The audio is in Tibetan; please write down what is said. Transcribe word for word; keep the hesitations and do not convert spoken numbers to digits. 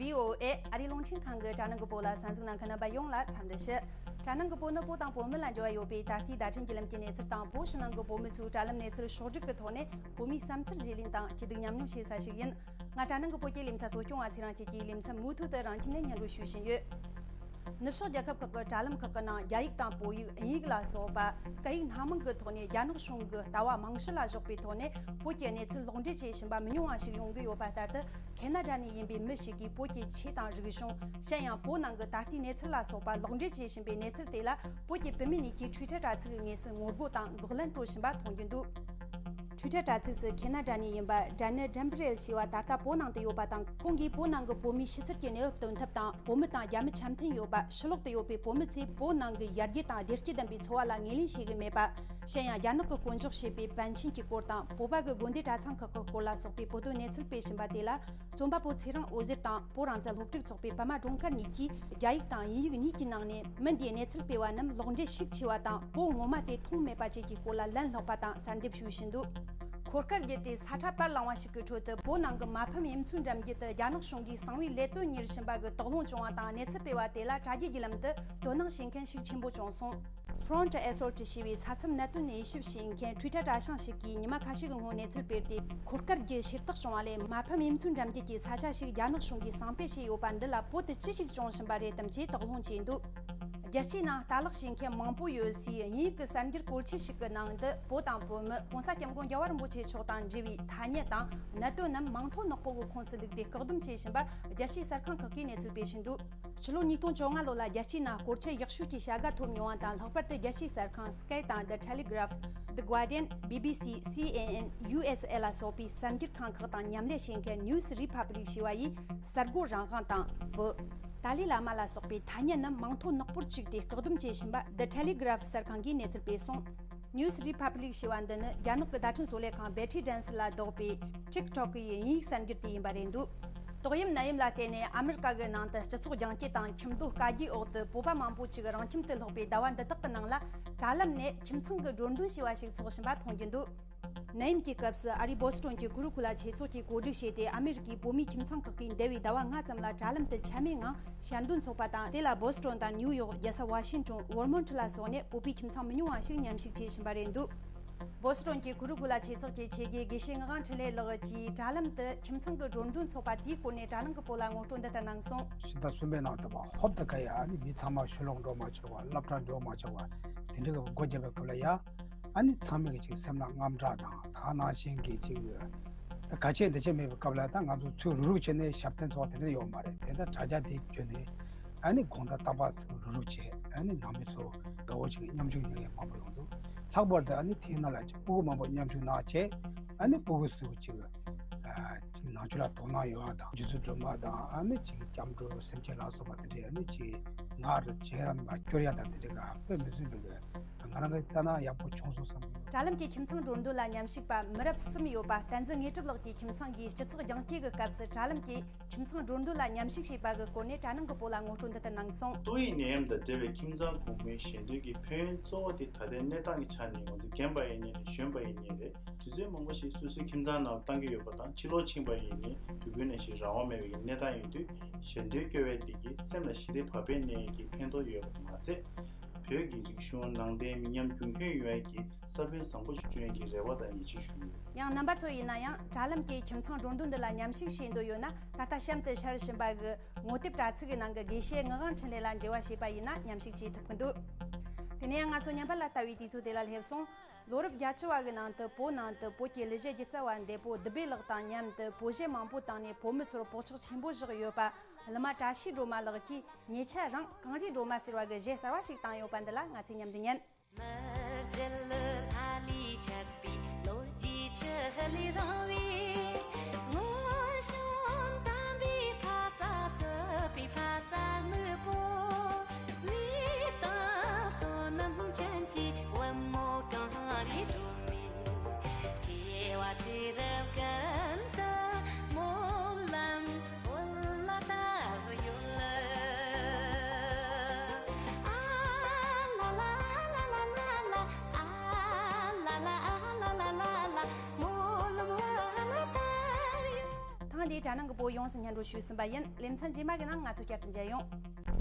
བྷི་ཨོ་ཨེ་ཨ་རིའི་རླུང་འཕྲིན་ཁང་གི་དྲ་ནང་གི་བོད་ལ་གསན་གཟིགས་གནང་མཁན་རྣམ་པ་ཡོངས་ལ་འཚམས་འདྲི་ཞུ། དྲ་ནང་གི་བོད་ནི་བོད་དང་བོད་མི་ལ་འབྲེལ་བ་ཡོད་པའི་ད་ལྟའི་བརྡ་འཕྲིན་བརྒྱུད་ལམ་གྱི་གནས་ཚུལ་དང་། བོད་ཕྱི་ནང་གི་བོད་མི་ཚོའི་དྲ་ལམ་གནས་ཚུལ་ཕྱོགས་བསྒྲིགས་ཀྱི་ཐོག་ནས་བོད་མིའི་བསམ་ཚུལ་བརྗེ་ལེན་དང་སྐྱིད་སྡུག་མཉམ་མྱོང་བྱེད་ས་ཞིག་ཡིན། ང་དྲ་ནང་གི་བོད་ཀྱི་ལེ་ཚན་གཙོ་སྐྱོང་བ་ཚེ་རིང་སྐྱིད་ཀྱིས་ལེ་ཚན་མུ་མཐུད་དུ་རང་ཁྱིམ་ནས་སྙན་སྒྲོན་ཞུ་བཞིན་ཡོད། ནུབ་ཕྱོགས་རྒྱལ་ཁབ་ཁག་གི་དྲ་ལམ་ཁག་གི་ནང་རྒྱ་ཡིག་དང་བོད་ཡིག་དབྱིན་ཡིག་ལ་སོགས་པ་སྐད་ཡིག་སྣ་མང་གི་ཐོག་ནས་རྒྱ་ནག་གཞུང་གི་ལྟ་བ་རྨང་གཞི་ལ་བཞག་པའི་ཐོག་ནས་བོད་ཀྱི་གནས་ཚུལ་ལོག་འགྲེལ་བྱེད་བཞིན་པ་མི་ཉུང་བ་ཞིག་ཡོང་གི་ཡོད་པ་ལྟར་དུ། ཁེ་ན་ཌ་ནས་ཡིན་པའི་མི་ཞིག་གིས་བོད་ཀྱི་ཆོས་དང་རིག་གཞུང་། གཞན་ཡང་བོད་ནང་གི་ད་ལྟའི་གནས་ཚུལ་ལ་སོགས་པ་ལོག་འགྲེལ་བྱེད་བཞིན་པའི་གནས་ཚུལ་དེ་ལ་བོད་ཀྱི་བུད་མེད་གཉིས་ཀྱིས་ཊུའི་ཊར་དྲ་ཚིགས་ཀྱི་ངོས་སུ་ངོ་རྒོལ་དང་འགོག་ལན་སྤྲོད་བཞིན་པ་མཐོང་རྒྱུ་འདུག་ཊུའི་ཊར་དྲ་ཚིགས་སུ་ཁེ་ན་ཌ་ནས་ཡིན་པ་ཌེ་ནི་ཌེམ་བྷི་རེལ་ཞེས་པ་ད་ལྟ་བོད་ནང་དུ་ཡོད་པ་དང་། ཁོང་གིས་བོད་ནང་གི་བོད་མིའི་ཕྱི་ཚུལ་གྱི་གནས་བབ་སྟོན་ཐབས་དང་། བོད་མི་དང་རྒྱ་མི་འཆམ་མཐུན་ཡོད་པ། ཕྱི་ལོག་ཏུ་ཡོད་པའི་བོད་མི་ཚོས་བོད་ནང་གི་ཡར་རྒྱས་དང་བདེ་སྐྱིད་ལྡན་པའི་འཚོ་བ་ལ་ངོས་ལེན་བྱེད་ཀྱི་མེད་པ། གཞན་ཡང་རྒྱ་ནག་གིས་བསྐོ་འཇོག་བྱས་པའི་པཎ་ཆེན་གྱི་སྐོར་དང་། བོད་པ་གི་དགོན་སྡེ་གྲྭ་ཚང་ཁག་གི་སྐོར་ལ་སོགས་པའི་བོད་དོན་གནས་ཚུལ་སྤེལ་བཞིན་པ་དེ་ལ། རྩོམ་པ་པོ་ཚེ་རིང་འོད་ཟེར་དང་བོད་རང་བཙན་སློབ་ཕྲུག་ཚོགས་པའི་པདྨ་སྒྲོལ་དཀར་གཉིས་ཀྱིས་རྒྱ་ཡིག་དང་དབྱིན་ཡིག་གཉིས་ཀྱི་ནང་ནས་མི་འདིས་གནས་ཚུལ་སྤེལ་བ་རྣམས་ལོག་འགྲེལ་ཤུགས་ཆེ་བ་དང་། བོད་ངོ་མ་དེ་མཐོང་མེད་པ་བཅས་ཀྱི་སྐོར་ལ་ལན་སློག་པ་དང་གསལ་འདེབས་ཞུ་བཞིན་འདུག་འཁོར་སྐར་བརྒྱུད་དེ་ས་ཁྲ་པར་བརླིང་བ་ཞིག་གི་ཁྲོད་དུ། བོད་ནང་གི་མ་ཕམ་ཡུམ་ཚོའི་འགྲམ་རྒྱུད་དུ་རྒྱ་ནག་གཞུང་གིས་གསང་བའི་ལས་དོན་གཉེར་བཞིན་པ་གི་དོགས་སློང་བྱུང་བ་དང་། གནས་ཚུལ་སྤེལ་བ་དེ་ལ་དྲ་རྒྱའི་བརྒྱུད་ལམ་དུ་དོ་སྣང་བྱེད་མཁན་ཤུགས་ཆེན་པོ་བྱུང་སོང་། Front Assault ཞེས་པའི་ས་མཚམས་གནད་དོན་དབྱེ་ཞིབ་བྱེད་མཁན་ཊུའི་ཊར་དྲ་བྱང་ཞིག་གིས་ཉི་མ་ཁ་ཤས་ཀྱི་སྔོན་གནས་ཚུལ་སྤེལ་ཏེ། འཁོར་སྐར་བརྒྱུད་ཤེས་རྟོགས་བྱུང་བ་ལས། མ་ཕམ་ཡུམ་ཚོའི་འགྲམ་རྒྱུད་ཀྱི་ས་ཆ་ཞིག་རྒྱ་ནག་གཞུང་གིས་གསང་སྤེལ་བྱས་ཡོད་པ་འདི་ལ་བོད་དུ་ཅི་ཞིག་བྱུང་བཞིན་པ་རེད་དམ་ཅེས་དོགས་སློང་བྱས་འདུག་རྒྱལ་སྤྱིའི་ནང་ལྟ་ཀློག་བྱེད་མཁན་མང་པོ་ཡོད་སའི་དབྱིན་ཡིག་གི་གསར་འགྱུར་སྐོར་ཆས་ཤིག་གི་ནང་དུ། བོད་དང་བོད་མི་༸གོང་ས་༸སྐྱབས་མགོན་རྒྱལ་བ་རིན་པོ་ཆེ་མཆོག་དང་འབྲེལ་བའི་ཐ་སྙད་དང་གནད་དོན་རྣམས་མིང་ཐོ་ནག་པོ་གི་ཁོངས་སུ་བླུགས་ཏེ། བཀག་སྡོམ་བྱེད་བཞིན་པ་རྒྱལ་སྤྱིའི་གསར་ཁང་ཁག་གིས་གནས་ཚུལ་སྤེལ་བཞིན་འདུག་ཕྱི་ལོ་ཉིས་སྟོང་བཅོ་ལྔ་ལོ་ལ་རྒྱལ་སྤྱིའི་ནང་སྐོར་ཆ་ཡག་ཤོས་ཀྱི་བྱ་དགའ་ཐོབ་མྱོང་བ་དང་། ལྷག་པར་དུ་རྒྱལ་སྤྱིའི་གསར་ཁང་Sky དང་The Telegraph, The Guardian, BBC, C N N, U S A ལ་སོགས་པའི་གསར་འགྱུར་ཁང་ཁག་དང་མཉམ་ལས་བྱེད་མཁན་News Republic ཞེས་པ་ཡིས་གསར་འགོད་རང་དབང་དང་བོད། ཏཱ་ལའི་བླ་མ་ལ་སོགས་པའི་ཐ་སྙད་རྣམས་མིང་ཐོ་ནག་པོར་བཅུག་སྟེ་བཀག་སྡོམ་བྱེད་བཞིན་པ་The Telegraph གསར་ཁང་གིས་གནས་ཚུལ་སྤེལ་སོང་། News Republic ཞེས་པ་འདི་ནི་རྒྱ་ནག་གི་བརྡ་འཕྲིན་བཟོ་ལས་ཁང་Betty Dance ལ་བསྡོགས་པའི་TikTok གི་དབྱིན་ཡིག་གསར་འགྱུར་དེ་ཡིན་པ་རེད་འདུག་ཏོག་དབྱིབས་ནད་ཡམས་ལ་བརྟེན་ནས་ཨ་མི་རི་ཀ་གི་ནང་དུ་སྤྱི་ཚོགས་རྒྱང་བཀྱེད་དང་ཁྱིམ་སྡོད་དཀའ་རྒྱའི་འོག་ཏུ། བོད་པ་མང་པོ་ཅིག་རང་ཁྱིམ་དུ་ལྷོག་པའི་ཟླ་བ་འདི་དག་གི་ནང་ལ། དྲ་ལམ་ནས་ཁྱིམ་ཚང་གི་མགྲོན་འདོན་བྱས་པ་ཞིག་ཚོགས་བཞིན་པ་མཐོང་རྒྱུ་འདུག་ནད་ཡམས་ཀྱི་སྐབས་སུ་ཨ་རིའི་བོ་སི་ཊོན་གྱི་ཀུ་རུ་ཀུ་ལ་ཆོས་ཚོགས་ཀྱིས་གོ་སྒྲིག་བྱས་ཏེ། ཨ་མི་རི་ཀའི་བོད་མིའི་ཁྱིམ་ཚང་ཁག་གིས་འདས་པའི་ཟླ་བ་ལྔ་ཙམ་ལ་དྲ་ལམ་དུ་ཆད་མེད་ངང་ཞལ་འདོན་ཚོགས་པ་དང་། དེ་ལ་བོ་སི་ཊོན་དང་ནིའུ་ཡོག་རྒྱལ་ས་ཝ་ཤིང་ཊོན། ཝར་མོན་ཊི་ལ་སོགས་ནས་བོད་པའི་ཁྱིམ་ཚང་མི་ཉུང་བ་ཞིག་མཉམ་ཞུགས་བྱེད་བཞིན་པ་རེད་འདུག་བོ་སི་ཊོན་གྱི་ཀུ་རུ་ཀུ་ལ་ཆོས་ཚོགས་ཀྱི་ཆེད་དགེ་དགེ་བཤེས་ངག་དབང་འཕྲིན་ལས་ལགས་ཀྱིས་དྲ་ལམ་དུ་ཁྱིམ་ཚང་གི་མགྲོན་འདོན་ཚོགས་པ་དེའི་སྐོར་ནས་དྲ་ནང་གི་བོད་ལ་ངོ་སྤྲོད་འདི་ལྟར་གནང་སོང་། ཕྱི་ཟླ་གསུམ་པའི་ནང་དུ་བ་ཧོབ་ཏེ་ག་ཡ། ཨ་ནི་མི་ཚང་མ་ཕྱི་ལོགས་འགྲོ་མ་ཆོག་པ། སློབ་གྲྭ་འགྲོ་མ་ཆོག་པ་དེ་འདྲ་གི་སྒོ་བརྒྱབ་པའི་སྐབས་ལ་ཡ། ཨ་ནི་ཚང་མས་ཀྱི་ཅིག་སེམས་ལ་དངངས་སྐྲག་དང་། ད་ནང་བཞིན་གྱི་ཅིག་ད་ག་ཆད་འདི་ཆད་མེད་པའི་སྐབས་ལ། ད་ང་ཚོ་ཚུར་རུག་རུག་བྱས་ནས་ཞབས་བརྟན་ཚོགས་དེ་འདྲ་ཡོད་མ་རེད། དེ་ད་དྲ་རྒྱ་འདི་བརྒྱུད་ནས། ཨ་ནི་དགོང་དག་རྟག་པར་ཚུར་རུག་རུག་བྱས། ཨ་ནི་ནང་མི་ཚོ་དགའ་བོ་ཅིག་མཉམ་ཞུགས་གནང་མཁན་མང་པོ་ཡོང་འདུག་ལྷག་པར་དུ་ཨ་ནི་དེའི་ནང་ལ་ཅིག་སྤུ་གུ་མང་པོ་མཉམ་ཞུགས་གནང་བྱས། ཨ་ནི་སྤུ་གུ་ཚོ་ཅིག་ཨ་ཅིག་ནང་ཆོས་ལ་དོ་སྣང་ཡོང་བ་དང་། རྗེ་བཙུན་སྒྲོལ་མ་དང་། ཨ་ནི་ཅིག་སྐྱབས་འགྲོ་སེམས་བསྐྱེད་ལ་སོགས་པ་དེ་འདྲས། ཨ་ནི་ཅིག་ངག་རེ་བྱས་ར་མ་སྐྱོར་ཡ་དང་། དེ་འདྲས་ག་དཔེ་མི་སྲིད་པའི་གི་ང་རང་གི་ལྟ་ན་ཡག་པོ་བྱུང་སོང་བསམ་གི་ཡོད། དྲ་ལམ་གྱི་ཁྱིམ་ཚང་འགྲོ་འདུག་ལ་མཉམ་ཞུགས་པ་མི་རབས་གསུམ་ཡོད་པ་བསྟན་འཛིན་དངོས་གྲུབ་ལགས་ཀྱི་ཁྱིམ་ཚང་གིས་སྤྱི་ཚོགས་རྒྱང་བཀྱེད་ཀྱི་སྐབས་སུ་དྲ་ལམ་གྱི་ཁྱིམ་ཚང་འགྲོ་འདུག་ལ་མཉམ་ཞུགས་བྱས་པ་གི་སྐོར་ནས་དྲ་ནང་གི་བོད་ལ་ངོ་སྤྲོད་འདི་ལྟར་གནང་སོང་། ཏོག་དབྱིབས་ནད་ཡམས་དང་འབྲེལ་བའི་ཁྱིམ་ཚང་གོང་མའི་ཞལ་འདོན་གྱི་ཕན་ཡོན་གཙོ་བོ་དེ། ད་ལྟའི་གནས་སྟངས་ཀྱི་ཆ་ནས་ང་ཚོ་རྒན་པ་ཡིན་ནའི་རེད། གཞོན་པ་ཡིན་ནའི་རེད། དུས་ཚོད་མང་པོ་ཞིག་སོ་སོའི་ཁྱིམ་ཚང་ནང་བཏང་གི་ཡོད་པ་དང་། ཕྱི་ལོགས་ཕྱིན་པ་ཡིན་ནའི་དུས་རྒྱུན་ནང་བཞིན་རང་དབང་མེད་པའི་གནས་སྟངས་ཡིན་དུས། ཞལ་འདོན་སྐྱོར་བ་དེ་གིས་སེམས་ལ་ཞི་བདེ་བག་ཕེབས་གནས་ཀྱི་ཕན་ཐོགས་ཡོད་པ་མ་ཟད། བོད་ཀྱི་རིག་གཞུང་ནང་བསྟན་མི་ཉམས་རྒྱུན་འཁྱོངས་ཡོང་ཡ་གི་ས་བོན་བཟང་པོ་ཞིག་བསྐྲུན་ཡ་གི་རེ་བ་དང་ཡིད་ཆེས་ཞུ་གི་ཡོད། ཡང་རྣམ་པ་ཚོ་ཡིན་ན་ཡང་དྲ་ལམ་གྱི་ཁྱིམ་ཚང་འགྲོ་འདུག་འདི་ལ་མཉམ་ཞུགས་བྱེད་འདོད་ཡོད་ན། ད་ལྟ་གཤམ་དུ་ཤར་བཞིན་པ་གི་ངོ་དེབ་དྲ་ཚིགས་ཀྱི་ནང་གི་དགེ་བཤེས་ངག་དབང་འཕྲིན་ལས་ལ་འབྲེལ་བ་བྱེད་པ་ཡིན་ན་མཉམ་ཞུགས་བྱེད་ཐུབ་ཀྱི་འདུག་དེ་ནས་ཡང་ང་ཚོ་ཉམས་པ་ལ་ལྟ་བའི་དུས་ཚོད་དེ་ལ་སླེབས་སོང་། ལོ་རབས་བརྒྱད་ཅུ་བ་གི་ནང་དུ་བོད་ནང་དུ་བོད་ཀྱི་གླུ་གཞས་སྒྱུ་རྩལ་བ་འདས་པོ་བདུད་བྷེ་ལགས་དང་མཉམ་དུ་བོད་གཞས་མང་པོ་བཏང་ནས་བོད་མི་ཚོར་བོད་ཆགས་ཆེན་པོ་བཞག་ཡོད་པ། གླུ་མ་བཀྲ་ཤིས་སྒྲོལ་མ་ལགས་ཀྱིས་ཉེ་ཆར་རང་གངས་རིའི་སྒྲོལ་མ་ཟེར་བ་གི་གཞས་གསར་བ་ཞིག་བཏང་ཡོད་པ་འདི་ལ་ང་ཚོས་མཉམ་དུ་ཉན། མར་རྒྱལ་ལྷ་ལས་ཆད་པའི་ལོ་རྒྱུས་ཆུ་ལས་རིང་བའི། སྔོན་བྱོན་དམ་པའི་ཕ་ས་སྲིད་པའི་ཕ་ས་སྨུག་པོ། མེ་ཏོག་བསོད་ནམས་ཅན་གྱི་བུ་མོ་གངས་རིའི་སྒྲོན་མེ། སྐྱེ་བ་ཚེ་རབས་ཀུན་ཏུ་སྨོན་ལམ་བོད་ལ་བཏབ་ཡོད། ཨ་ལ་ལ་ཨ་ལ་ལ་ཨ་ལ་ལ་ཨ་ལ་ལ་ལ་ལ། སྨོན་ལམ་བོད་ལ་བཏབ་ཡོད། འདིའི་དྲ་ནང་གི་བོད་ཡོངས་སུ་སྙན་སྒྲོན་ཞུས་ཟིན་པ་ཡིན། ལེ་ཚན་རྗེས་མ་གི་ནང་ང་ཚོ་བསྐྱར་དུ་མཇལ་ཡོང་།